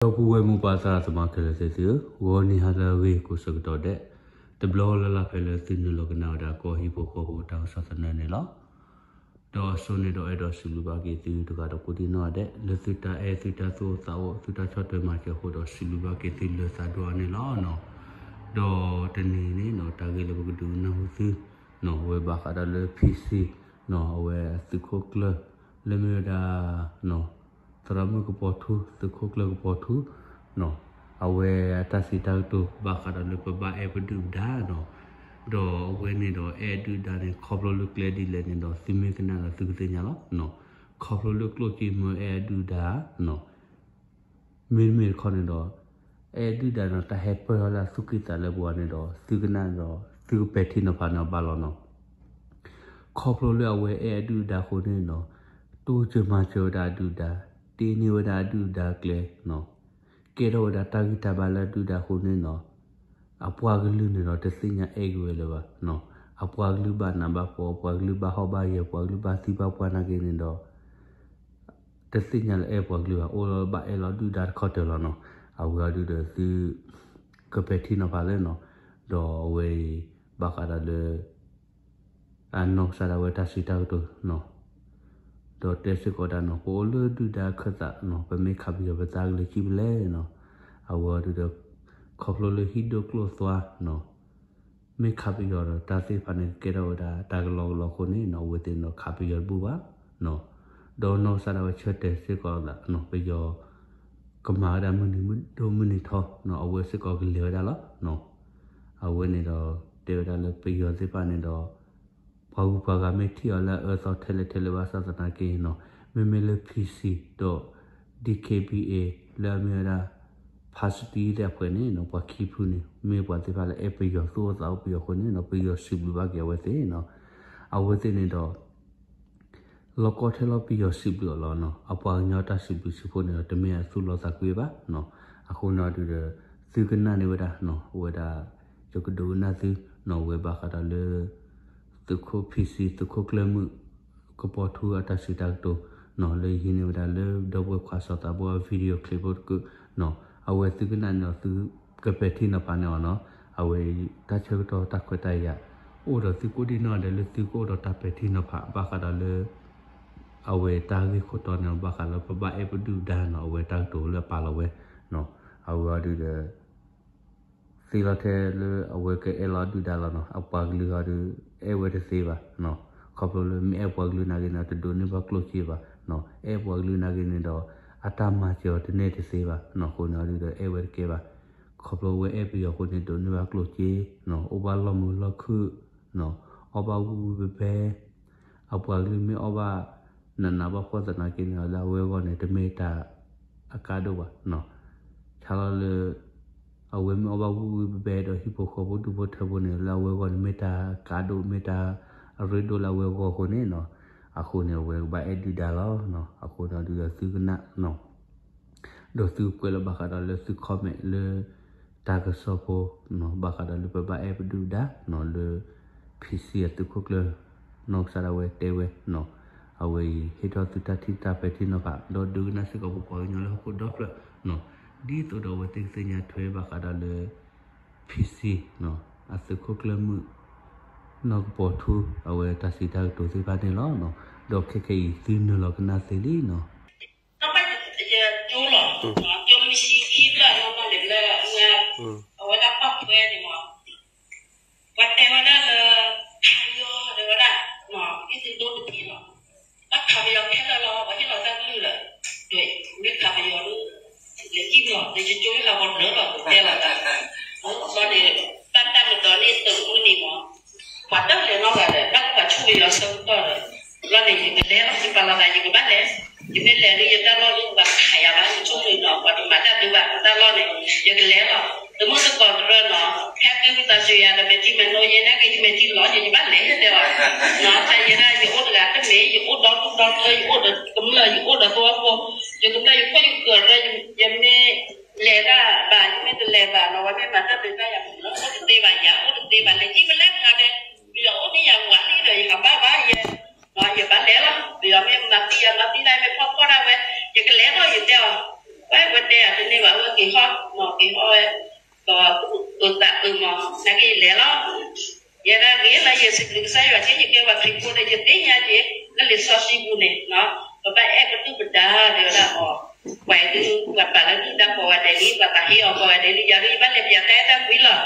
ဒီပုၢ်ဝဲၢ်မိၢ်ပၢ်သရၣ်သမါခဲလၢာ်သ့ၣ်သုဧၢ, ဂီၤနံၤဟါလၢအဂ့ၤကိးဆၢကတီၢ်ဒဲး, တဘျီလၢ်လၢ်ဖဲလၢသုနုာ်လီၤကနၣ်ဝဲဒၣ်ကီၢ်ဟံၣ်ဖိဃီဖိတၢ်ကစီၣ်သနၢၣ်န့ၣ်လီၤ. ဒီးအစိန့ၣ်ဒီးအဲၣ်ဒိးစံးဘျုးဘၣ်က့ၤသုတဂၤဒီးကိးဒံနီၢ်ဒဲး လၢသုတၢ်အဲၣ်သုတၢ်သူၣ်အိၣ်သးအိၣ် သုတၢ်ဆီၣ်ထွဲမၤစၢၤအဃိဒီးစံးဘျုးဘၣ်က့ၤသုလၢသးဒိၣ်အါန့ၣ်လီၤ. ဒီးတနံၤန့ၣ်နီၤ တၢ်ဂ့ၢ်လၢပကဒုးနၢ်ဟူသု နီၤ အဝဲဘၣ်ဃးဒီးလၢ PC နီၤ အဝဲသုးခိၣ်ကျၢၢ် လၢမ့ၢ်ဝဲဒၣ် သရၣ်မုၣ်ကပီၤထူ သုးခိၣ်ကျၢၢ်ကပီၤထူ နီၤ အဝဲအတၢ်စံးတၢ်ကတိၤဘၣ်ဃးဒီးလၢပဘၣ်အဲၣ်ပဒုၣ်ပဒါနီၤ. ဒီးအဝဲန့ၣ်ဒီးအဲၣ်ဒုၣ်ဒါန့ၣ် ခီဖျိလၢကျဲဒ်လဲၣ်န့ၣ်ဒီး သုမ့ၢ်ကနၣ်ဒီးသုကသ့ၣ်ညါလီၤ. ခီဖျိလၢကျိၣ်စ့မၢအဲၣ်အဒုၣ်ဒါနီၤ မ့တမ့ၢ်တခီန့ၣ်ဒီး အဲၣ်ဒုၣ်ဒါန့ၣ် တၢ်ဟဲပၢၢ်ထီၣ်လၢအသူၣ်ကံၢ်သးလဲပူၤန့ၣ်ဒီး သုကနၣ်ဒီး သုကပဲာ်ထံနီၤဖးန့ၣ်အဘၣ်လီၤနီၤ. ခီဖျိလၢအဝဲအဲၣ်အဒုၣ်ဒါအဃိန့ၣ်နီၤ တိစၢၤမၤစၢၤဝဲဒၣ်အဒုၣ်ဒါ, တ့န့ၢ်ဝဲဒၣ်အဒုၣ်ဒါကျဲနီၤ, ကဲထီၣ်ဝဲဒၣ်တၢ်ဂံၢ်တၢ်ဘါလၢအဒုၣ်ဒါအဃိန့ၣ်နီၤ အပှၤကလုာ်န့ၣ်ဒီးတသ့ၣ်ညါအဲၣ်က့ၤဝဲလၢၤဘၣ်နီၤ. အပှၤကလုာ်ဘၣ်နးဘၣ်ဖှီၣ်, အပှၤကလုာ်ဘၣ်ဟီၣ်ဘၣ်ယၢၤ, ပှၤကလုာ်ဘၣ်သံဘၣ်ပှၢ်နာ်က့န့ၣ်ဒီး တသ့ၣ်ညါလၢအဲၣ်ပှၤကလုာ်ဘၣ်, အိၣ်လီၤဘၣ်အဲၣ်လီၤဒုၣ်ဒါတခီတၢၤလီၤနီၤ. အဝဲအံၤဒုးဒီးသု ကပဲာ်ထံနီၤဖးလၢနီၤ, ဒီးအဝဲအံၤ ဘၣ်ဃးဒီးလၢ အနီၢ်ကစၢ်ဒၣ်ဝဲတၢ်စံးတၢ်ကတိၤနီၤ, ဒီးတဲစ့ၢ်ကီးဒၣ်နီၤ ပအိၣ်လၢဒုၣ်ဒါအခၢၣ်သးနီၤ, ပမ့ၢ်ခးပယီၤပသးကလဲၤကံၣ်ပလဲၣ်နီၤ. အဝဲအံၤဒုးဒီး ခီဖျိလၢဟံၣ်ဒိၣ်ကျိၣ်သွါနီၤ မ့ၢ်ခးပယီၤဒီးတၢ်သ့ၣ်တဖၣ်န့ၣ် ကကဲထီၣ်ဝဲဒၣ်တၢ်ကလီကလီအဃိန့ၣ်နီၤ, အဝဲသ့ၣ်န့ၣ်ဒီးခးပယီၤတဘူၣ်ဘၣ်နီၤ. ဒီးနီၢ်ကစၢ်ဒၣ်ဝဲဆၢတဲာ်စ့ၢ်ကီးလၢနီၤ ပယီၤ ကမၤဝဲဒၣ်မုၢ်နံၤဒိၣ်မုၢ်နံၤထီနီၤ, အဝဲစ့ၢ်ကီးကလဲၤဝဲဒၣ်လီၤနီၤ. အဝဲန့ၣ်ဒီး တဲဝဲဒၣ်လၢပယီၤသ့ၣ်တဖၣ်န့ၣ်ဒီး ပှၤဂုၤပှၤဂၤမ့ၢ်ထံၣ်အီၤလၢအအၢသီထဲလဲၣ်ထဲလဲၣ်ဘၣ်ဆၣ်သနာ်က့နီၤ, မ့မ့ၢ်လၢ PC ဒီး DKBA လၢအမ့ၢ်ဝဲဒၣ် ဖါစတံသ့ၣ်အဖှဲးန့ၣ်နီၤ, ပှၤခံဖုန့ၣ် မ့ၢ်ပှၤသ့ၣ်တဖၣ်လၢအဲၣ်ပယီၤသူၣ်အိၣ်သးအိၣ်ပယီၤအဃိန့ၣ်နီၤ, ပယီၤစံးဘျုးဘၣ်က့ၤအဝဲသ့ၣ်နီၤ. အဝဲသ့ၣ်န့ၣ်ဒီး လီၤကီထဲလီၤပယီၤစံးဘျုးအီၤလီၤနီၤ, အပှၤကညီတၢ်စံးဘျုးစံးဖှိၣ်န့ၣ်ဒီး တမ့ၢ်အသူၣ်လီသးကွံဘၣ်နီၤ. အဃိန့ၣ်ဒုးဒီး သုကနၣ်န့ၢ်ဝဲဒၣ်နီၤ, အဝဲဒၣ် ယကဒိကနၣ်သုနီၤ, အဝဲဘၣ်ဃးဒီးလၢ သုးခိၣ် PC သုးခိၣ်ကျၢၢ်မုၣ် ကပီၤထူအတၢ်စံးတၢ်ကတိၤနီၤ, လၢယဟံးန့ၢ်ဝဲဒၣ်လၢဒီပုၢ်ဝဲၢ်ခွါစီၤသးဘိအ video clip ဖိတကုာ်နီၤ, အဝဲသုကနၣ်န့ၣ်ဒီးသုကပဲာ်ထံနီၤဖးန့ၢ်အီၤနီၤ. အဝဲတၢ်ဆၢကတီၢ်တၢ်ခွဲးတၢ်ယာ် အိၣ်ဒီးသုကိးဒံနီၢ်ဒဲးလၢသုကအိၣ်ဒီးတၢ်ပဲာ်ထံနီၤဖး ဘၣ်ဃးဒီးလၢ အဝဲတၢ်ဂ့ၢ်ခိၣ်တီန့ၣ် ဘၣ်ဃးလၢပဘၣ်အဲၣ်ပဒုၣ်ပဒါနီၤ, အဝဲတၢ်ကတိၤလၢအပာ်လီၤဝဲနီၤ. အဝဲအံၤဒုးဒီး သ့လီၤထဲလၢအဝဲကအဲၣ်လီၤဒုၣ်ဒါလီၤနီၤ, အပှၤကလုာ်အံၤဒုး အဲၣ်ဝဲတသ့ဘၣ်နီၤ. ခီဖျိလၢမ့ၢ်အဲၣ်ပှၤကလုာ်နာ်က့န့ၣ် တဒိးန့ၢ်ဘၣ်ကျိၣ်စ့ဘၣ်နီၤ, အဲၣ်ပှၤကလုာ်နာ်က့န့ၣ်ဒီး အတၢ်မၤစၢၤအီၤတန့ၢ်တသ့ဘၣ်နီၤ, အဃိန့ၣ်အံၤဒုးဒီး အဲၣ်ဝဲတကဲဘၣ်. ခီဖျိဝဲအဲၣ်ပယီၤအဃိန့ၣ် ဒိးန့ၢ်ဘၣ်ကျိၣ်စ့နီၤ, အိၣ်ဘၣ်လီၢ်မုာ်လီၢ်ခုၣ်နီၤ, အီၣ်ဘၣ်ဝံၣ်ဝံၣ်ဘဲဘဲ အပှၤကလုာ်မ့ၢ်အီၣ်ဘၣ်နးနးဘၣ်ဖှီၣ်သနာ်က့န့ၣ် လၢအဝဲအဂီၢ်န့ၣ် တမ့ၢ်တၢ်အကါဒိၣ်ဘၣ်နီၤ. ဆါလီၤလၢ အဝဲမ့ၢ်အီၣ်ဘၣ်ဝံၣ်ဝံၣ်ဘဲဘဲဒီးဟံၣ်ဖိဃီဖိဒူၣ်ဖိထၢဖိန့ၣ် လၢအဝဲအဂီၢ်န့ၣ် မ့ၢ်တၢ်ကါဒိၣ် မ့ၢ်တၢ်အရ့ဒိၣ်လၢအဝဲအဂီၢ်အဃိန့ၣ်နီၤ. အဃိန့ၣ် အဝဲကဘၣ်အဲၣ်ဒုၣ်ဒါလီၤနီၤ. အဃိန့ၣ်ဒုးဒီးသုကနၣ်နီၤ ဒီးသုကွဲးလၢဘၣ်ဃးဒီးလၢသု comment လၢ တၢ်ကစီၣ်ဖိနီၤ, ဘၣ်ဃးဒီးလၢပဘၣ်အဲၣ်ပဒုၣ်ပဒါနီၤ, လၢ PC အသုးခိၣ်ကျၢၢ် နီၢ်ကစၢ်ဒၣ်ဝဲတဲဝဲနီၤ, အဝဲအံၤဟ့ၣ်ထီၣ်သုတၢ်ထံၣ်တၢ်ပဲာ်ထံနီၤဖး ဒီးဒုးကနၣ်စ့ၢ်ကီးပပှၤကညီလၢဟီၣ်ခိၣ်ဒီဖျၢၣ်နီၤ, ဒ်သိးဒီးအဝဲသ့ၣ်ကသ့ၣ်ညါထွဲဘၣ်ဃးဒီးလၢ PC နီၤ, အသုးခိၣ်ကျၢၢ်မုၣ် နီၢ်ကပီၤထူ အဝဲတၢ်စံးတၢ်ကတိၤသ့ၣ်တဖၣ်န့ၣ်လီၤ. ဒီးခဲခဲအံၤသုနုာ်လီၤကနၣ်သ့လံနီၤ. ကၠိလီၤ, ကၠိမ့ၢ်ဆံခံဘျီနီၢ်နီၢ်န့ၣ်လၢ အဝဲဒၣ်ပာ်ဖှဲန့ၣ်မး, ပှၤတဲဝဲဒၣ်လၢ ခးပယီၤတဲဝဲဒၣ်, အ့ၣ်သုဒိတက့ၢ်လီၤ, ဘၣ်ခးပယီၤခဲလၢာ်လီၤ, ပှၤဟ့ၣ်လီၤတၢ်ကလုၢ်လၢ, မ့ၢ်ခးပယီၤလၢ လဲၤကံၣ်လီၤ လဲၤကၠိလီၤ ပှၤဘျၢလီၤ တဲလီၤတၢ်, ဘၣ်န့ၣ် ဘၣ်တၢ်မတီၤန့ၣ်သုးမုၢ်န့ၣ်မး, ပှၤတၢၢ်လဲၤနီတဂၤဒီး ဘၣ်လၢပှၤဆိၣ်ဂ့ၤလီၤဆၢကတီၢ်ဒီး, လီၤန့ၣ် ယကလဲၤလီၤ ယပာ်လီၤသး ယကဘၣ်လဲၤ, ယမ့ၢ်လဲၤလၢယတၢ်လီၢ်လၢပှၤခးယၤဘၣ် ယဆိၣ်ဂ့ၤဒီး ပှၤတမၤတၢ်ဘျုးဘၣ် ပတၢ်လီၢ်န့ၣ် ယကလဲၤလီၤ, တမုၢ်တကိးတရၢနီၤ, ဟဲက့ၤဝံသးစူၤယၤဒီး မဲာ်ထံမဲာ်နိ ယဲန့ၣ်က့ၤ ယမဲာ်ထံလီၤ ယဘၣ်လဲၤတဲအီၤ, နီၤ တၢ်ယဲဒၣ် ယအိၣ်တဂၤတမ့ၢ် ယအိၣ်ဒီဒူၣ်ဒီထၢ ယအိၣ်ဒီးကမျၢၢ် ယအိၣ်ဒီးသဝီဖိ, ယကမျၢၢ်ယခိၣ်ယဃၢၤတရၢ ယမ့ၢ် လဲၤတၢ်ဘၣ် ယမ့ၢ်တလဲၤဘၣ်နီၤ ဝဲမ့ၢ်မၤတၢ်ဒုးတၢ်ယၤ အိၣ်တသ့ဘၣ် ယၤအိၣ်တသ့ဘၣ် လဲၤကံၣ်ပလဲၣ်မၤဒဲး, ပယီၤအိၣ်န့ၢ်ယၤဝၤလံဒီး ယကဘၣ်ဘၣ်ယဲ, ယဘၣ်လဲၤလီၤ, ပယီၤမ့ၢ်မၤသံယၤမၤသံဒၣ် မ့ၢ်ဖီၣ်ဖီၣ်ဒၣ်ဝဲ, ယကလဲၤလီၤ ယတဲအီၤ, ဝဲဝဲတဲယၤတန့ၢ်ဘၣ် က့ၤဟီၣ်မး က့ၤဟီၣ်ဝဲ ဒီးအုၣ်သးအုးမး နာ်က့ယလဲၤလီၤ. ယဲဒၣ်ဂ့ၤလၢယစံးဘျုးကစၢ်ယွၤက့ ယကဲပှၤခရံာ်ဖိဒီး ယသ့ၣ်ညါက့ လၢလံာ်စီဆှံပူၤန့ၣ် ပဘၣ်အဲၣ်ပဒုၣ်ပဒါတဲဝဲဒၣ်အီၤ, ပှၤအံၤဒုး ပှၤပာ်လၢဒုၣ်ဒါကိးဂၤဒဲးလံ ပှၤသးဟ့အီၤကိးဂၤဒဲးလံ ယၤဒုးယဘၣ်လဲၤပျးကဲတၢ်ကွံလီၤ.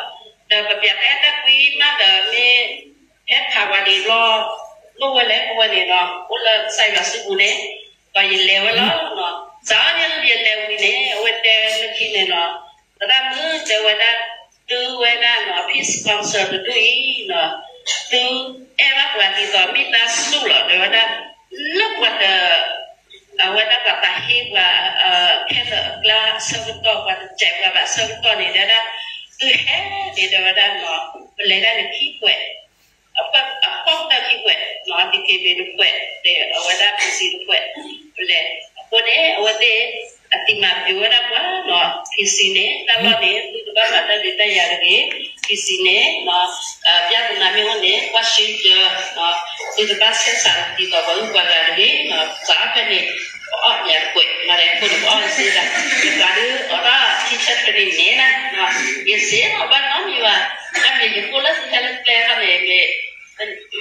ဒီးပပျးကဲတၢ်ကွံမးဒီးမ့ၢ် ဟဲဖးဝဲဒၣ်ဘျီ လိၣ်ဝဲလဲၣ် အဝဲန့ၣ်ဒီး အိၣ်လၢကစၢ်ယွၤစုပူၤန့ၣ် ဒီးယလဲၤဝဲလီၤ. စးထီၣ်ယလဲၤဝံၤန့ၣ် အဝဲတဲလၢခံန့ၣ်လီၤ, သရၣ်မုၣ်တဲဝဲဒၣ် သုဝဲဒၣ်နီၤ Peace Council တဒူၣ်အံၤနီၤ သုအဲၣ်ဘၣ်ပှၤဒ်သိးမ့ၢ်တၢ်ဆူၣ်လီၤ တဲဝဲဒၣ် လၢပှၤတ အဝဲဒၣ်ပှၤသးဟ့ပှၤ ခဲလၢာ်အကျါအဆၢကတီၢ် ပှၤတစဲးပှၤဘၣ်အဆၢကတီၢ်န့ၣ် တဲဝဲဒၣ် သုဟဲန့ၣ် တဲဝဲဒၣ်နီၤ ပလဲၤဒၣ်န့ၣ်ခံဖှဲး အဖီၣ်ကတၢၢ်ခံဖှဲးနီၤ ဒံၣ်က့ၤဘ့ၣ်တဖှဲး ဒီးအဝဲဒၣ် ပံၣ်စံတဖှဲး ပလဲၤ အဃိန့ၣ် အဝဲသ့ၣ် အတံာ်မၤပျိဝဲဒၣ်ပှၤနီၤ ပံၣ်စံန့ၣ် တၢ်လီၢ်န့ၣ် သုတဘၣ်မၤတၢ်ဒုးတၢ်ယၤတဂ့ၤ ပံၣ်စံန့ၣ် ပျၢ်သနာ်မ့ၢ်အိၣ်န့ၣ် ကွၢ်ရှ့ကၢ သုတဘၣ်ဆဲးစးဒ်သိးပှၤဂုၤပှၤဂၤတဂ့ၤ စးဖဲန့ၣ် ပအီၣ်မ့ၢ်တကွဲး မၤလဲၤခိၣ်န့ၣ် ပအီၣ်စ့ဒၣ် ယပှၤဒုးအိးထီၣ် teacher training န့ၣ်နၤ ယစ့လီၤဘၣ်နီတမံၤဘၣ် တၢ်မ့ၢ်ယဃိလၢသုဟဲလၢကျဲခီန့ၣ်မ့ၢ်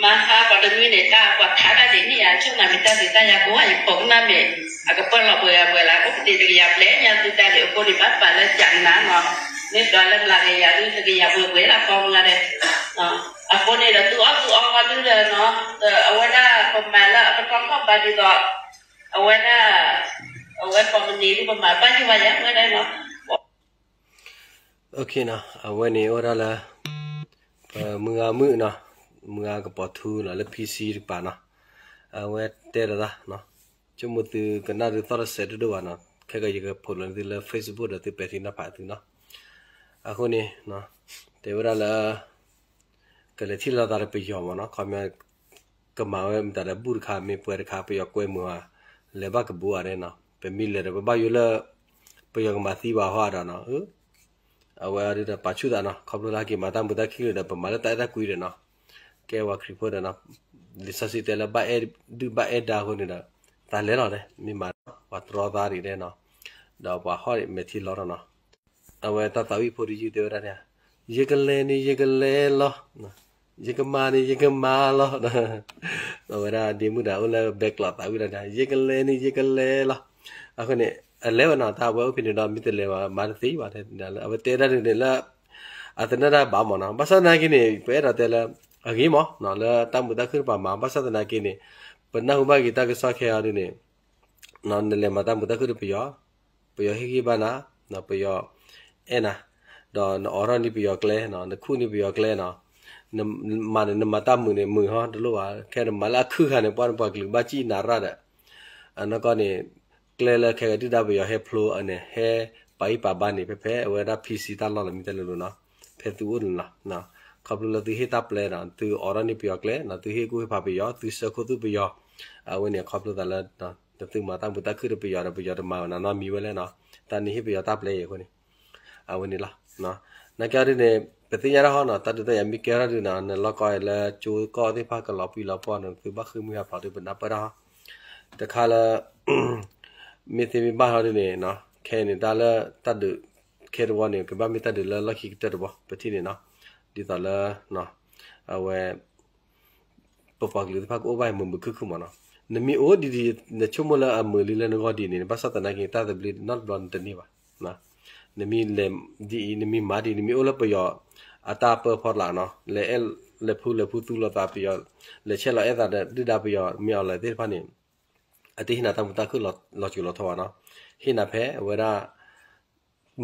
မဟါပှၤတနွံန့ၣ် တၢ်ပှၤခးတၢ်ဒ်န့ၣ်ဧါ ဆိၣ်နၤမ့ၢ်တၢ်ဒုးတၢ်ယၤကိးဂၤ ယပိာ်ကနၣ်မ့ၢ် အကပၢၢ်လီၤပှဲၤဂၤပှဲၤလၢ အိၣ်ပတ့ၤတကယၤပျဲညါသုတၢ်န့ၣ် အဃိန့ၣ် ဘၣ်ပာ်လၢကနၤနီၤ မ့ၢ်ပှၤလၢမၤကယၤဒုး တကယၤပှဲၤပှဲၤလၢကီမုၢ်ဂၤဒီး အဃိန့ၣ်ဒီး သုအီၣ်သုအီဝဲဒုးဒီးနီၤ အဝဲဒၣ်ပမၤလၢအကတီၢ်ထီၣ်ဘၣ်ဒ်သိး အဝဲဒၣ် အဝဲကိးမုၢ်နံၤဒုး ပမၤဘၣ်ယိၣ်ဘၣ်ယၤဝဲဒၣ်နီၤ အဝဲန့ၣ်အိၣ်ဒၣ်လၢ ပမုၢ်ဂၤမုၣ်နီၤ မုၢ်ဂၤကပီၤထူနီၤ လၢ P C တကပၤနီၤ အဝဲတဲလီၤသး ဆိကမိၣ်သုကနၣ်ဒုးသီၣ်တစဲးဒိၣ်ဒိၣ်ဘၣ်နီၤ ခဲကယကဖိးလီၤသုလၢ Facebook ဒီးသုပဲာ်ထံနီၤဖးသုနီၤ အဃိန့ၣ် တဲဝဲဒၣ်လၢ ကလဲၤထံၣ်လိာ်သးဒီးပယီၤမးနီၤ ခီပညီ ကမၤဝဲမတၤဒီးဘူၣ်တခါ မ့ၢ်ပှဲၤတခါ ပယီၤကွဲမုာ်ဧါ လဲၤဘၣ်ကဘူးဧါဒဲးနီၤ ပမ့ၢ်လဲၤဒီး ပဘၣ်ယိၣ်လၢ ပယီၤကမၤသံဘၣ်ဟီဒီးနီၤ အဝဲဒၣ်ဒီးပာ်ဆူၣ်သးနီၤ ခီဖျိလၢဟဲက့ၤမၤတၢ်မုာ်တၢ်ခုၣ်ဒီး ပမၤလၢတၢ်အဲၣ်တၢ်ကွံဒီးနီၤ ကဲပှၤခရံာ်ဖိဒီးနီၤ လံာ်စီဆှံတဲလၢဘၣ်အဲၣ်ဒုၣ်ဘၣ်အဲၣ်ဒါအဃိန့ၣ်ဒီး သးလဲၤလီၤဒဲး မ့ၢ်မၤပှၤတြီသးဒံးဒဲးနီၤ ဒီးပှၤဟီၣ်န့ၣ်မဲာ်ထံလီၤထီၣ်နီၤ အဝဲတၢ်သးဝံၣ်ဖိတယုၢ်တဲဝဲဒၣ်န့ၣ် ယကလဲၤန့ၣ် ယကလဲၤလီၤ ယကမၤန့ၣ် ယကမၤလီၤ အဝဲဒၣ်ဒ့မုၣ်ဒီး အိၣ်လၢဘဲကျိးသးဝံၣ်ဒီးန့ၣ် ယကလဲၤန့ၣ် ယကလဲၤလီၤ အဃိန့ၣ် အလဲၤဝဲနီၤ တၢ်အဝဲအိၣ်ဖဲန့ၣ်ဒီး မ့ၢ်တလဲၤဘၣ် မၤတသ့ဘၣ် အဝဲတဲဒၣ်ဒ်န့ၣ်လၢ အသနၢၣ်တၢ်ဘၣ်မးနီၤ ဘၣ်ဆၣ်သနာ်က့န့ၣ် ပအဲၣ်ဒိးတဲလၢ အဂ့ၤမး လၢတၢ်မုာ်တၢ်ခုၣ်တပၤမၤ ဘၣ်ဆၣ်သနာ်က့န့ၣ် ပနၢ်ဟူဘၣ်က့ၤတၢ်ကစီၣ်ခဲအံၤဒ်န့ၣ် နလဲၤမၤတၢ်မုာ်တၢ်ခုၣ်ဒီးပယီၤ ပယီၤဟ့ၣ်ဂံၢ်ဘါနၤ ပယီၤအဲၣ်နၤ ဒီးနအိးထီၣ်န့ၢ်ပယီၤကျဲနီၤ နခူၣ်န့ၢ်ပယီၤကျဲနီၤ မၤန့ၣ် နမၤတၢ်မုာ်န့ၣ် မုာ်ဟီတလိၣ်ဘၣ် ခဲနမၤလၢအခုၣ်ခါန့ၣ် ပှၤန့ၣ်ပှၤကလုာ်ဘၣ်စံၣ်နၤရၣ်ဒီး အနီၢ်ကီၢ်န့ၣ် ကျဲလၢခဲကဒုၣ်ဒါပယီၤဟဲဖျိန့ၣ် ဟဲပာ်ဂံၢ်ပာ်ဘါန့ၣ် ဖဲဖဲအဝဲဒၣ် P C တၢ်လီၢ်လီၤ မ့ၢ်တဲလိၤလိၤနီၤ ဖဲသုအိၣ်န့ၣ်လီၤ ခီဖျိလၢသုဟ့ၣ်တၢ်ပျဲဒီး သုအိးထီၣ်န့ၢ်ပယီၤကျဲနီၤ သုဟ့ၣ်ကူၣ်ဟ့ၣ်ဖးပယီၤ သုဆှၢခိၣ်သူၣ်ပယီၤ အဝဲန့ၣ် ခီဖျိသးလၢ သုမၤတၢ်မုာ်တၢ်ခုၣ်ဒီးပယီၤဒီး ပယီၤတမၤနၤနီတမံၤဝဲလဲၣ်နီၤ တၢ်န့ၣ်ဟ့ၣ်ပယီၤတၢ်ပျဲအံၤအဃိန့ၣ် အဝဲန့ၣ်လီၤ နာ်က့အီၤဒ်န့ၣ် ပသ့ၣ်ညါတၢ်ဟီနီၤ တၢ်ဒုးတၢ်ယၤမ့ၢ်ကဲထီၣ်ဒုးနီၤ နလီၢ်ကီၢ်လၢကၠိကီၢ်သ့ၣ်တဖၣ်ကလီၤပှံၢ်လီၤပှီၢ်န့ၣ် သုဘၣ်ဃ့ၢ်မှံဟးဖျိးဒုး ပနၢ်ပၢၢ်တၢ်ဟီ တခါလၢ မ့ၢ်သ့မ့ၢ်ဘၣ်ထီၣ်ဒ်န့ၣ်နီၤ ခဲအံၤန့ၣ် တၢ်လၢတၢ်ဒုး ခဲတဝီန့ၣ် ကဘၣ်မ့ၢ်တၢ်ဒုးလၢလီၢ်ခံကတၢၢ်တဝီ ပထံၣ်န့ၣ်နီၤ ဒ်သိးလၢ အဝဲ ပပှၤကလုာ်သ့ၣ်တဖၣ်ကအိၣ်ဘၣ်မုာ်မုာ်ခုၣ်ခုၣ်မးနီၤ နမ့ၢ်အိၣ်ဒ်ဒ် နဆိကမိၣ်လၢအမုာ်လံလၢနဂီၢ်ဒ်န့ၣ် ဘၣ်ဆၣ်သနာ်က့ တၢ်သဘျ့နီတဘျီနတန့ၢ်ဘၣ် နမ့ၢ်လဲၤဒ်အံၤ နမ့ၢ်မၤဒ်အံၤ နမ့ၢ်အိၣ်လၢပယီၤအတၢ်ပၢဖီလာ်နီၤ လဲၤအဲၣ်လဲၤဖုလဲၤဖုသူလီၤသးပယီၤ လဲၤဆဲးလီၤအဲၣ်သးဒီးဒုၣ်ဒါပယီၤ မ့ၢ်အီၤလဲၣ်သ့ၣ်တဖၣ်န့ၣ် အတဟ့ၣ်နၤတၢ်မုာ်တၢ်ခုၣ်လီၤစိၤလီၤထီဘၣ်နီၤ ဟ့ၣ်နၤဖဲအဝဲဒၣ်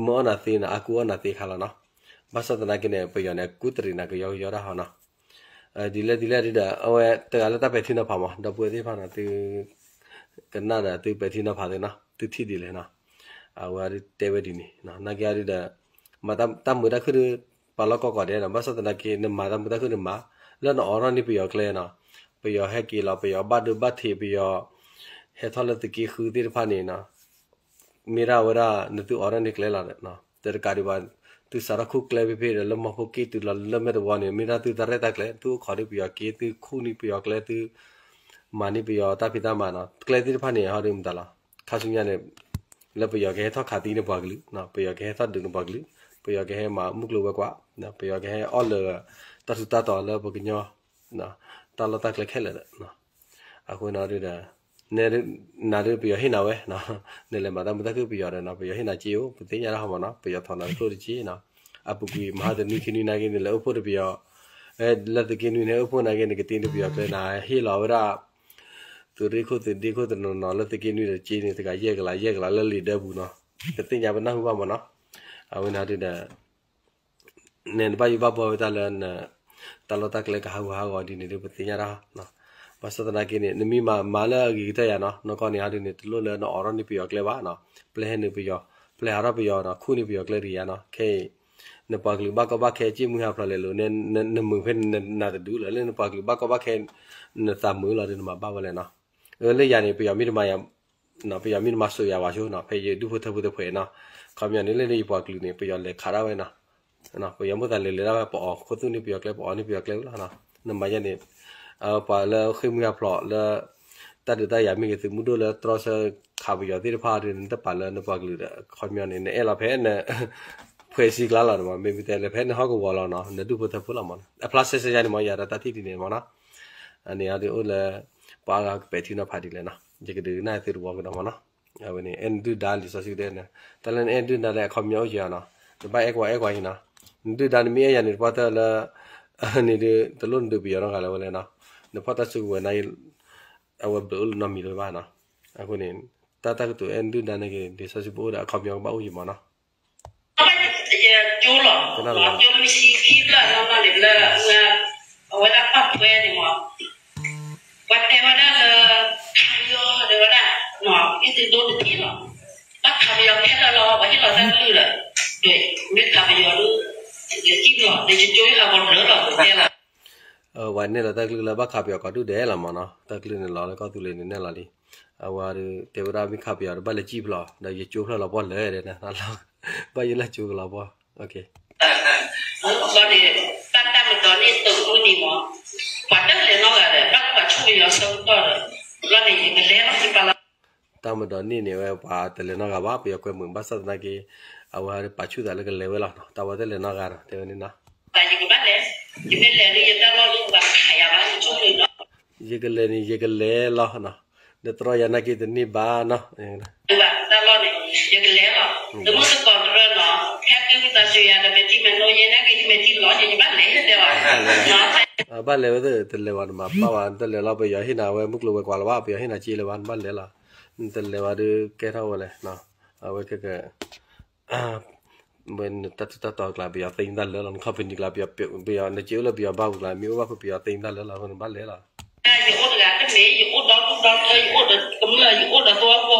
မၢအီၣ်နၤသ့နီၤ အါကူအီၣ်နၤသ့ခါလီၤနီၤ ဘၣ်ဆၣ်သနာ်က့န့ၣ် ပယီၤန့ၣ် ကူတရံးနၤကယီကယီတၢ်ဟီနီၤ ဒ်လဲၣ်ဒ်လဲၣ်ဒ်ဒီး အဝဲတဂၤလၢတၢ်ပဲာ်ထံနီၤဖးမး ဒီပုၢ်ဝဲၢ်သ့ၣ်တဖၣ်နီၤ သု ကနၣ်ဒီးသုပဲာ်ထံနီၤဖးသ့နီၤ သုထံၣ်ဒ်လဲၣ်နီၤ အဝဲတဲဝဲဒ်န့ၣ် နာ်က့အီၤဒ်ဒီး မၤတၢ်မုာ်တၢ်ခုၣ်ဒီး ပာ်လီၢ်ကီၢ်ကီၢ်ဒဲးနီၤ ဘၣ်ဆၣ်သနာ်က့ နမၤတၢ်မုာ်တၢ်ခုၣ်နမၤ လၢနအိးထီၣ်န့ၢ်ပယီၤကျဲနီၤ ပယီၤဟဲက့ၤလီၤ ပယီၤဘၣ်ဒိဘၣ်ထံး ပယီၤ ဟဲထီၣ်လၢသုးက့ဃုသ့ၣ်တဖၣ်န့ၣ်နီၤ မ့ၢ်ဒၣ်ဝဲဒၣ် နသုအိးထီၣ်န့ၢ်ကျဲလီၤ တကးဒံးဘၣ် သုစးထီၣ်ခူၣ်ကျဲဖဲဖဲဒီး လၢမီၢ်ဖိက့ၣ်တုၤလီၤလၢမဲာ်တဝီန့ၣ် မ့ၢ်ဒၣ်သုတၢ်ရဲၣ်တၢ်ကျဲၤ သုအိၣ်ခိးန့ၢ်ပယီၤက့ သုခူၣ်န့ၢ်ပယီၤကျဲ သုမၤန့ၢ်ပယီၤတၢ်ဖံးတၢ်မၤနီၤ ကျဲသ့ၣ်တဖၣ်န့ၣ် ဟီဒုးမတၤလီၤ ခါဆူညါန့ၣ် လၢပယီၤကဟဲထီၣ်ခးသံနပှၤကလုာ်, ပယီၤကဟဲထီၣ်ဒုးနပှၤကလုာ်, ပယီၤကဟဲမၤမုၢ်ကျိၤဝဲၤကွာ်, ပယီၤကဟဲအီၣ်လၢာ်တၢ်ထူးတၢ်တီၤလၢပကညီ တၢ်လီၢ်တၢ်ကျဲခဲလၢာ်ဒီး အဃိန့ၣ်ဒုးဒီး နဒုးပယီၤဟ့ၣ်နၤဝဲ, နလဲၤမၤတၢ်မုာ်တၢ်ခုၣ်ပယီၤဒီးနီၤ ပယီၤဟ့ၣ်နၤစ့အိၣ် ပသ့ၣ်ညါတၢ်ဟီမးနီၤ ပယီၤထီၣ်နၤတကျိၣ်တစ့နီၤ အပူၤကွံာ်မဟါတနွံခံနွံနာ်က့န့ၣ် လဲၤအိၣ်ဖှိၣ်တပယီၤ, လၢသုးက့နွံန့ၣ် အိၣ်ဖှိၣ်နာ်က့န့ၣ် ကတ့နပယီၤကျဲနၤဟ့ၣ်လီၤဝဲဒၣ် သုးရ့ၣ်ခိၣ်သုးဒ့ခိၣ်တနီၤနီၤလၢသုးက့နွံဒီးက့န့ၣ် တဂၤယဲၢ်ကလး ယဲၢ်ကလးလၢလံာ်ဒၢပူၤနီၤ ပသ့ၣ်ညါပနၢ်ဟူဘၣ်မးနီၤ အဝဲန့ၣ်ဒုးဒီး နဘၣ်ယိၣ်ဘၣ်ဘှီဝဲတၢ်လၢ တၢ်လီၢ်တၢ်ကျဲကဟးဂူာ်ဟးဂီၤဒ်န့ၣ်ဒုး ပသ့ၣ်ညါတၢ်, ဘၣ်ဆၣ်သနာ်က့န့ၣ် နမ့ၢ်မၤမၤလၢအဂ့ၤကတၢၢ်ယၤနီၤ နီၢ်ကီၢ်န့ၣ်ဟီဒုးန့ၣ် တလိၣ်လၢနအိးထီၣ်န့ၢ်ပယီၤကျဲဘၣ်နီၤ ပျဲဟဲနုာ်ပယီၤ ပျဲဟးထီၣ်ပယီၤနီၤ ခူၣ်န့ၢ်ပယီၤကျဲတဂ့ၤယၤနီၤ ခဲအံၤ နပှၤကလုာ်ဘၣ်ကီဘၣ်ခဲစ့မုၢ်ဟးဖျိးလဲၤလိာ်န့ၣ် နမုာ်ဖဲနသးဒူလီၤ လၢနပှၤကလုာ်ဘၣ်ကီဘၣ်ခဲ နသးမုာ်လီၤဒီးနမၤဘၣ်ဝဲလဲၣ်နီၤ အၢ လၢယၤန့ၣ် ပယီၤမ့ၢ်တမၤယၤ ပယီၤမ့ၢ်တမၤစိးယၤဝဲဆိနီၤ ဖဲယဒူၣ်ဖိထၢဖိတဖှဲးနီၤ ခီပညီန့ၣ် လၢယပှၤကလုာ်န့ၣ် ပယီၤလဲၤခးဒၣ်ဝဲနီၤ ပယီၤမိၢ်သးလဲၤလဲၤဒၣ်ဝဲ ပအီၣ်ခိၣ်သူၣ်န့ၢ်ပယီၤကျဲ ပအီၣ်န့ၢ်ပယီၤကျဲဝဲလီၤနီၤ နမၤယၤန့ၣ် ပှၤလၢဃ့ၢ်မုၢ်ဟးဖျိးလၢ တၢ်ဒုးတၢ်ယၤမ့ၢ်ဂ့ၤ သုးမုၢ်ဒိၣ်လၢတြီဆၢခးပယီၤသ့ၣ်တဖၣ်ဒီး နတပာ်လၢနပှၤကလုာ်ဒီး ခီပညီန့ၣ် နအဲၣ်လီၤဖဲန ဖှဲးစံကျါလီၤ မ့မ့ၢ်တဲလၢဖဲနဟီၣ်ကဝီၤလီၤနီၤ နဒူၣ်ဖိထၢဖိလီၤမးနီၤ အဖျါဆဲးဆဲးယါန့ၣ်မး ယၤဒီးတၢ်ထံၣ်ဒ်န့ၣ်မးနီၤ အန့ၣ်အဒုးအိၣ်လၢ ပှၤအါဂၤကပဲာ်ထံနီၤဖးဒ်လဲၣ်နီၤ ယကဒုးနၢ်သုတဝီကဒီးမးနီၤ အဝဲန့ၣ် အဲၣ်နဒုၣ်ဒါလံာ်စီဆှံတဲန့ၣ် တၢ်လၢနအဲၣ်ဒုၣ်ဒါလၢအခီပညီအိၣ်က့ၤအီၤနီၤ နဘၣ်အဲၣ်ကွၢ်အဲၣ်ကွၢ်အံၤနီၤ နဒုၣ်ဒါနမ့ၢ်အဲၣ်ယၤန့ၣ် တပှၢ်တၢၢ်လၢ န့ၣ်ဒုး တလိၣ်နဒုးပယီၤနီတဂၤလၢၤဝဲလဲၣ်နီၤ နဖီၣ်တၢ်စုကဝဲၤနာ်က့ အဝဲဘျုးအိၣ်လၢနီတမံၤလၢၤဘၣ်နီၤ အဃိန့ၣ် တၢ်တၢ်ကတိၤအဲၣ်နဒုၣ်ဒါန့ၣ်က့ၤ လံာ်စီဆှံပအိၣ်ဒီးအခီပညီကဘၣ်အိၣ်ယံၤမးနီၤ ယကၠိလီၤ, ကၠိမ့ၢ်ဆံခံဘျၣ်နီၢ်နီၢ်န့ၣ်လၢ အဝဲဒၣ်ပာ်ဖှဲန့ၣ်မး, ပှၤတဲဝဲဒၣ်လၢ ခးပယီၤတဲဝဲဒၣ်, အံၤသုဒိတထံၣ်လီၤ, ဘၣ်ခးပယီၤခဲလၢာ်လီၤ, ပှၤဟ့ၣ်လီၤတၢ်ကလုၢ်ဒီး, မ့ၢ်ခးပယီၤဒုး, ယစံၣ်လီၤ, ယကၠိဟးဂီၤလၢာ်လီၤ ပတဲလီၤ ပှၤန့ၢ်လီၤတၢ်ကလုၢ်လၢဘၣ်ခးပယီၤ ကီၢ်ဒုၣ်ဒဲးလီၤမးနီၤ, တၢ်ကလုၢ်န့ၣ်လီၤလၢကီၢ်သူလ့ၤန့ၣ်နဲၣ်လီၤလံ, အဝဲဒုးတဲဝဲဒၣ်မ့ၢ်ခးပယီၤဒီးဘၣ်လဲၤစံၣ်ဖျိး ဒီးယကၠိဖျိးလီၤပှီၢ်လၢာ်ဒဲးန့ၣ်, ဘၣ်ယိၣ်လၢကၠိကလီၤပှီၢ်, ဘၣ်တၢ်မၤဒိးန့ၢ်သုးမုၢ်နံၤမး, ပှၤတလဲၤနီတဂၤဒီး ဘၣ်လၢပှၤဆူၣ်ပယီၤဆၢကတီၢ်ဒီး, ဘျီန့ၣ်ယကလဲၤလီၤ ယပာ်လီၤ တၢ်မၤဒိးန့ၢ်န့ၣ်ဝဲ ပှၤတလဲၤနီတဂၤဘၣ်, ပယီၤကွဲမုာ်ဘၣ်ဆၣ်သနာ်က့, အဝဲပာ်ဆူၣ်သးလၢကလဲၤဝဲလီၤ, တၢ်ဝဲတလဲၤနီတဂၤဒီး တဲဝဲန့ၣ်နီၤ, ယကဘၣ်လဲၤ, ယမ့ၢ်လဲၤဒုးယတၢ်လီၢ်လၢပှၤခးယၤဘၣ် ယဆိကမိၣ်လီၤ, ယကလဲၤန့ၣ် ယကလဲၤလီၤ, ဒီးတြီယၤနာ်က့တန့ၢ်ဘၣ်နီၤ, တၢ်လီၢ်န့ၣ် ယကလဲၤလီၤ, တမုၢ်တကိးတရၢနီၤ, ဟဲက့ၤဝံသးစူၤယၤဒီး မ့ၢ်တံၢ်မ့ၢ်နိယဲနာ်က့ ယမ့ၢ်တံၢ်လီၤ ယဘၣ်လဲၤတဲဘၣ် ဘၣ်လဲၤဝဲသ့ၣ် တလဲၤဝဲနမၤဘၣ်ဝဲ နတလဲၤလီၤ ပယီၤဟ့ၣ်နၤဝဲမုၢ်ကျိၤဝဲၤကွာ်လၢၤဘၣ်, ပယီၤဟ့ၣ်နၤစ့လၢၤဘၣ် နဘၣ်လဲၤလီၤ, နတလဲၤဝဲဒုးကဲထီၣ်ဝဲလဲၣ်, အဝဲကဲကဲ နတၢ်ထူးတၢ်တီၤကျါ ပယီၤသ့နတၢ်လၢာ်လီၤ, န company ကျါ ပယီၤ နစ့အိၣ်လၢပယီၤဘၣ်ပူၤကျါ မ့ၢ်အိၣ်ဘၣ်ဖုးပယီၤသ့နတၢ်လၢာ်လီၤ, အဃိနဘၣ်လဲၤလီၤ, ယအိၣ်တဂၤတမ့ၢ် ယအိၣ်ဒီဒူၣ်ဒီထၢ ယအိၣ်ဒီးကမျၢၢ် ယအိၣ်ဒီးသဝီဖ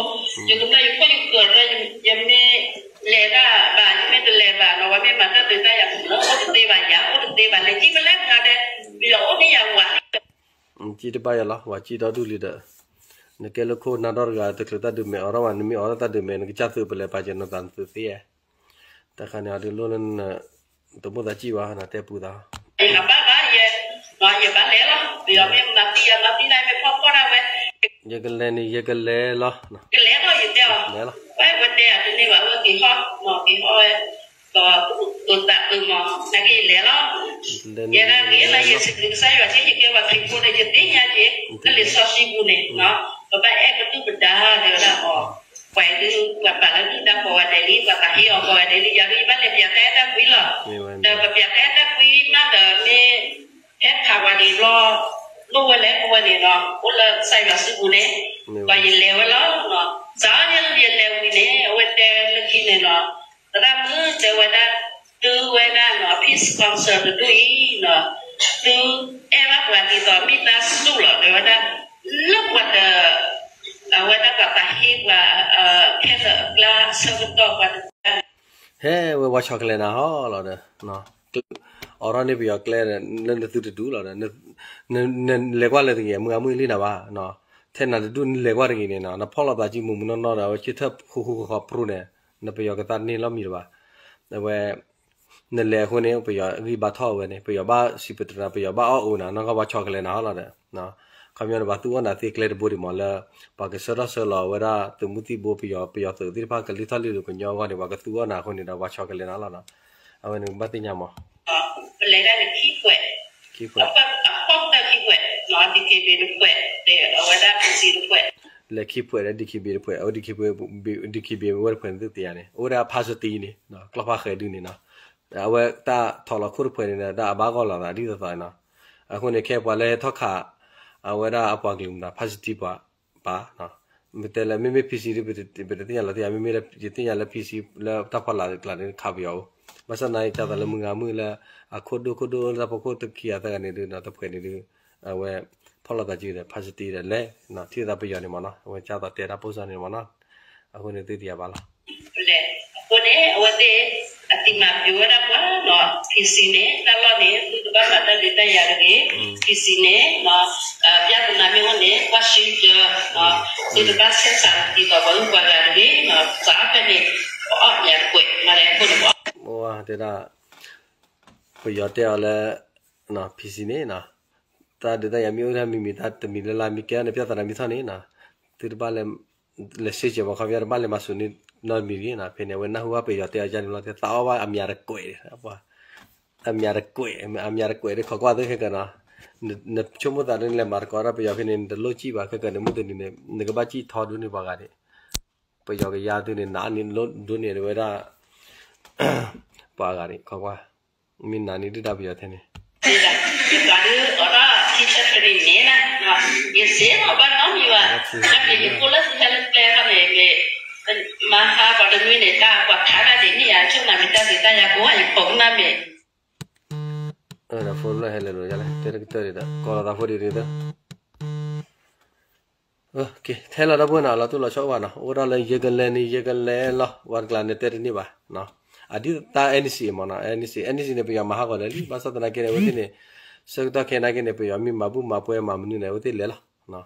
ိ, ယကမျၢၢ်ယခိၣ်ယဃၢၤ ယမ့ၢ်လဲၤတၢ်ဘၣ် ယမ့ၢ်တလဲၤဘၣ်နီၤ ဝဲမ့ၢ်မၤတၢ်ဒုးတၢ်ယၤမုၢ်လၢအိၣ်တသ့ဘၣ် ယၤအိၣ်တသ့ဘၣ် လဲၤစံၣ်ဖဲလဲၣ်မးဒီး ပယီၤအိၣ်န့ၢ်ယၤဝၤ စံၣ်တဘၣ်ယၤလီၤ, ဝၤစံၣ်ဒီဒူၣ်လံဒီး, နကဲလၢခိၣ်နၢ်ဒီတဂၤ တချုးတၢ်ဒုးမဲာ်အီၤထီၣ်ဘၣ် နမ့ၢ်အီၤထီၣ်တၢ်ဒုးမဲာ် နကစၢ်သုးပလဲၤပာ်စၢၤနသးနသုးသ့, တၢ်ခါန့ၣ်အီၤဒုးလိၣ်လၢန တမိၣ်သးစံၣ်ဘၣ် နတဲပူၤသး, ယဘၣ်ဘၣ်ယဲ, ယဘၣ်လဲၤလီၤ, ပယီၤမ့ၢ်မၤသံယၤမၤသံနၤ မ့ၢ်ဖီၣ်ဖီၣ်ဒၣ်ဝဲ, ယကလဲၤန့ၣ် ယကလဲၤလီၤ, ကလဲၤလီၤ ယတဲအီၤ, လဲၤလီၤ, ဝဲတဲအီၤတန့ၢ်ဘၣ် ဝဲက့ၤဟီၣ်, က့ၤဟီၣ်ဝဲ ကသးပူၤမး နာ်က့ယလဲၤလီၤ, ယဲဒၣ်ဂ့ၤလၢယစံးဘျုးကစၢ်ယွၤက့ ယကဲပှၤခရံာ်ဖိဒီး ယသ့ၣ်ညါက့ လၢလံာ်စီဆှံပူၤန့ၣ်, ပဘၣ်အဲၣ်ပဒုၣ်ပဒါတဲဝဲဒၣ်အီၤ, ပှၤအံၤဒုး ပှၤပာ်လၢဒုၣ်ဒါကိးဂၤဒဲးလံ ပှၤပာ်ဟ့ၣ်အီၤကိးဂၤဒဲးလံ ယၤဒုးယဘၣ်လဲၤပျးကဲတၢ်ကွံလီၤ, ဒီးပပျးကဲတၢ်ကွံမးဒီးမ့ၢ် ဟဲခးဝဲဒၣ်လီၤ, လိၣ်ဝဲလဲၤကဝဲန့ၣ်နီၤ အိၣ်လၢကစၢ်ယွၤစုပူၤန့ၣ်, ဒီးယလဲၤဝဲလီၤ, စးန့ၣ်ယလဲၤဝံၤန့ၣ် အဝဲတဲလၢခံန့ၣ်နီၤ, သရၣ်မုၣ်တဲဝဲဒၣ်, တုၤဝဲဒၣ်နီၤ Peace Council တဒူၣ်အံၤနီၤ, သုအဲၣ်ဘၣ်ပှၤဒ်သိးမ့ၢ်တၢ်စူၢ်လီၤ တဲဝဲဒၣ်, လၢပှၤတ အဝဲဒၣ်ပှၤပာ်ဟ့ၣ်ပှၤ ခဲလၢာ်အကျါဆၢကတီၢ်ပှၤတ ဟဲဝဲဝါဆီကလဲၤနၤဟီလီၤဒီး, အိးထီၣ်န့ၢ်ပယီၤကျဲဒီး လၢနသုတဒူၣ်လီၤဒီး, နလဲၤကွၢ်လၢတဂ့ၤ မုၢ်အမုၢ်လံနၤဘၣ်, ထဲနၤတဒူၣ်နလဲၤကွၢ်တဂ့ၤန့ၣ်နီၤ နဖီၣ်လိာ်သးစုမုၢ်မုၢ်နီၢ်နီၢ်ဒီး အဝဲဆၢထၢၣ်ဃူဃူဃီဃီပြူန့ၣ်, နပယီၤကသးတန့ၢ်လီၤမံၤတဘၣ်, အဝဲ နလဲၤအဃိန့ၣ် ပယီၤဂံၢ်ဘါထီၣ်ဝဲန့ၣ် ပယီၤဘၣ်စံးပတြၢၤ ပယီၤဘၣ်အီၣ်အုးနၤ နီၢ်ကီၢ်ဝါဆီကလဲၤနၤဟီလီၤဒီး, ခီပညီန့ၣ် ပှၤသူၣ်အီၣ်နၤသ့ကျဲတဘိဒံးမးလၢ ပှၤကဆှၢထီၣ်ဆှၢလီၤဝဲဒၣ်သုးမုၢ်သံၣ်ဘိပယီၤ ပယီၤသုးသ့ၣ်တဖၣ်ကလုၢ်ထီၣ်လုၢ်ဒိၣ်ကညီအဂီၢ်န့ၣ် ပှၤကသူၣ်အီၣ်နၤအဃိန့ၣ်ဒီး ပှၤဆီတလဲနၤလီၤနီၤ. အဝဲန့ၣ်ဘၣ်သ့ၣ်ညါမး ပလဲၤဒၣ်န့ၣ်ခံဖှဲး, ခံဖှဲး, အဖီၣ်တၢ်ခံဖှဲး, DKBA တဖှဲး, ဒီးအဝဲဒၣ် PC တဖှဲး, လဲၤခံဖှဲးဒီး DKBA တဖှဲး, အဝဲ DKBA, DKBA ဝဲတဖှဲးန့ၣ်သုသ့ၣ်ညါန့ၣ် အိၣ်ဝဲဒၣ်ဖါစတံန့ၣ် ကျီၢ်ဖါဃဲၤဒုန့ၣ်နီၤ. အဝဲတၢ်ထီၣ်လီၤခိၣ်တဖှဲးန့ၣ်ဒီး တၢ်အဘၣ်ဂီၢ်လီၤသးဒ်သိးသိးနီၤ. အဃိန့ၣ် ခဲပှၤလၢဟဲထီၣ်ခး အဝဲဒၣ်အပှၤကလုာ်မတၤ ဖါစတံပှၤ ပာ်, မ့ၢ်တဲလၢ မ့မ့ၢ် PC ဒ် ပတသ့ၣ်ညါလီၤသ့ၣ်ညါ, မ့မ့ၢ်လၢယသ့ၣ်ညါလၢ PC လၢတၢ်ဖီလာ်ကျါန့ၣ် ခးပယီၤအိၣ်, ဘၣ်ဆၣ်သနာ်က့ ဒ်သိးလၢမုၢ်ဂၤမုၢ်လၢ အခိၣ်ဒိၣ်ခိၣ်ဒိၣ်လၢတၢ်ဖီခိၣ်တခံဂၤသၢဂၤန့ၣ်ဒုး တဖှဲးန့ၣ်ဒုး အဝဲ ဖီၣ်လိာ်သးစုဒီး ဖါစတံဒီးလဲၤ ထံၣ်သးပယီၤန့ၣ်မ့ၢ်နီၤ, အဝဲကၢ်သိးတဲတၢ်ပိၢ်စၢ်န့ၣ်မ့ၢ်နီၤ, အဃိန့ၣ်သုတယၤဘၣ်လီၤ. အဃိန့ၣ် အဝဲသ့ၣ် အတံၤမၤပၠိဝဲဒၣ်ပှၤနီၤ, PC န့ၣ် တၢ်လီၢ်န့ၣ် သုတဘၣ်မၤတၢ်ဒုးတၢ်ယၤတဂ့ၤ, PC န့ၣ် ပြဿနာမ့ၢ်အိၣ်န့ၣ် ကွၢ်ရှင်းကျိၤ, သုတဘၣ်ဆဲးစးဒ်သိးပှၤဂုၤပှၤဂၤတဂ့ၤ, စးဖဲန့ၣ် ပအီၣ်မ့ၤတကွဲး, မၤလဲၣ်အဃိန့ၣ် တဲဒၣ် ပယီၤတဲအီၤလၢ PC န့ၣ် တၢ်ဒုးတၢ်ယၤမ့ၢ်အိၣ်ဒၣ်မံၤမံၤ တၢ်တမံၤလၢ်လၢ်မ့ၢ်ကဲထီၣ်န့ၣ် ပြဿနာမ့ၢ်ထီၣ်န့ၣ် သုတဘၣ် လဲၤစ့ၢ်ကီးပှၤခီပညီ တဘၣ်လဲၤမၤစၢၤန့ၣ်နီတမံၤတဂ့ၤနီၤ, ဖဲန့ၣ် အဝဲနၢ်ဟူဘၣ်ပယီၤတဲအီၤယါန့ၣ်လီၤ, တဲသးအီၣ်ဘၣ်အမံၤတကွဲး, အမံၤတကွဲး, အမံၤတကွဲးဒီး ခိးကွၢ်သုခဲကၢနီၤ, နဆိကမိၣ်သးဒ်နလဲၤမၤသကိးတၢ်ပယီၤဖဲန့ၣ် နတလိၣ်စံၣ်ဘၣ်ခဲကၢန့ၣ် မုၢ်တနံၤန့ၣ် နကဘၣ်စံၣ်ထီဒိၣ်န့ၢ်ပှၤဂၤဒံး, ပယီၤကယါသုန့ၣ် နအါန့ၢ်ဒိၣ်န့ၢ်ဝဲဒၣ် ပှၤဂၤဒံး ခိးကွၢ်, မ့ၢ်နၤန့ၣ်ဒုၣ်ဒါပယီၤထဲန့ၣ် ယပှၤဒုးအိးထီၣ်ထံဆၢတရံးန့ၣ်လၢ ယစ့ၢ်ကီးဘၣ်နီတမံၤဘၣ်, ယပျံၤယဖိလၢသုဟဲလၢကျဲခီန့ၣ် မၤဟးပှၤတနွံန့ၣ် တၢ်ကွၢ်ဖးတၢ်ဒ်န့ၣ် ယဆိကမိၣ်မ့ၢ်တၢ်ဒုးတၢ်ယၤကိးဂၤ ယခိးကနၣ်မ့ၢ် ဖိလၢဟဲလဲၤလိာ်ယါလဲၣ် တဲတကတၢၢ်ဒံးဒီး ကိးလီၤသးဖိဒံးဒံးသၢ ထဲလီၤဒီပုၢ်ဝဲၢ်နီၤ လီၤတိၢ်လီၤဆီအိၣ်ဘၣ်နီၤ အိၣ်ဒၣ်လၢယကလဲၤန့ၣ် ယကလဲၤလီၤ ဝဲတကျါန့ၣ်တဲတန့ၢ်ဘၣ်, အဒ်တၢ် NCA မ့ၢ်နီၤ NCA, NCA န့ၣ် ပယီၤမၤဟးဂီၤလၢာ်လံ ဘၣ်ဆၣ်သနာ်က့န့ၣ် အဝဲသ့ၣ်န့ၣ် ဆၢကတီၢ်ခဲအံၤနာ်က့န့ၣ် ပယီၤမ့ၢ်မၤဘူၣ်မၤပှဲၤမၤမနုၤန့ၣ် အဝဲသ့ၣ်လဲၤလီၤ,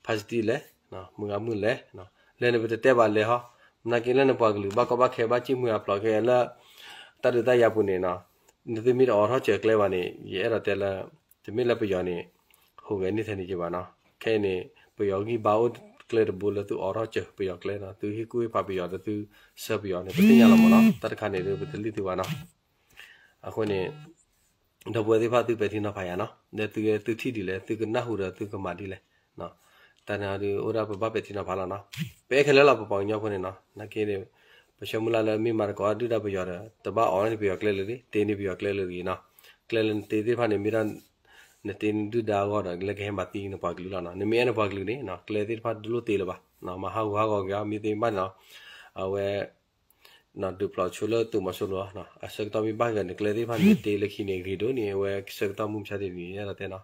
ဖါစတံလဲၤ, မုၢ်ဂၤမုၢ်လဲၤ, လဲၤန့ၣ် ပတတဲဘၣ်လဲၤဟီ, နာ်က့လၢနပှၤကလုာ် ဘၣ်ကီဘၣ်ခဲ ဘၣ်စံၣ်မှံဟးဖျိးခဲလၢ တၢ်ဒုးတၢ်ယၤပူၤန့ၣ်နီၤ, နသုမ့ၢ်တအိးထီၣ်စၢၤကျဲဘၣ်န့ၣ် ယအဲၣ်ဒိးတဲလၢ တမ့ၢ်လၢပယီၤန့ၣ် ဟူးဂဲၤန့ၢ်ထဲန့ၣ်က့ၤဘၣ်နီၤ, ခဲအံၤန့ၣ် ပယီၤဂံၢ်ဘါအိၣ်ကျဲတဘိလၢသုအိးထီၣ်စၢၤပယီၤကျဲနီၤ, သုဟ့ၣ်ကူၣ်ဟ့ၣ်ဖးပယီၤဒီးသုဆှၢပယီၤန့ၣ် ပသ့ၣ်ညါလီၤမ့ၢ်နီၤ, တၢ်တခါန့ၣ်ဒုး ပတလံၣ်သုဘၣ်နီၤ, အဃိန့ၣ် ဒီပုၢ်ဝဲၢ်သ့ၣ်တဖၣ်သုပဲာ်ထံနီၤဖးယၤနီၤ, ဒီးသုသုထံၣ်ဒ်လဲၣ် သုကနၢ်ဟူဒီးသုကမၤဒ်လဲၣ်, တၢ်န့ၣ်ဒုးအိၣ်ဒၣ်ပဘၣ်ပဲာ်ထံနီၤဖးလီၤနီၤ, ပအဲၣ်ခဲလၢာ်လီၤပပှၤကညီဖိန့ၣ်နီၤ, နာ်က့န့ၣ် ပဆၢမုၢ်လၢ်လၢမ့ၢ်မၤသကိးဒုၣ်ဒါပယီၤဒီး တဘၣ်အိးန့ၢ်ပယီၤကျဲလၢာ်လံ, တ့န့ၢ်ပယီၤကျဲလၢာ်ဂ့ၤနီၤ, ကျဲလၢနတ့သ့ၣ်တဖၣ်န့ၣ် မ့ၢ်ဒၣ် နတ့န့ၢ်ဒုၣ်ဒါအဂီၢ်ဒီး လၢကဟဲမၤသံနပှၤကလုာ်လီၤနီၤ, နမ့ၢ်အဲၣ်နပှၤကလုာ်န့ၣ် ကျဲသ့ၣ်တဖၣ်တလိၣ်တ့လၢၤဘၣ်, မၤဟးဂူာ်ဟးဂီၤက့ၤအီၤ မ့ၢ်သ့မ့ၢ်ဘၣ်န့ၣ်နီၤ, အဝဲ ဒုးပျီဆိလၢသုးမီၤစိရိၤ အဆၢကတီၢ်မ့ၢ်ဘၣ်ဂ့ၤန့ၣ် ကျဲသ့ၣ်တဖၣ်န့ၣ် တ့လၢခံန့ၣ် ဂ့ၤဒိၣ်န့ၣ် အဝဲဆၢကတီၢ်မုၢ်မဆါတနံၤ အဲၣ်ဒိးတဲနီၤ,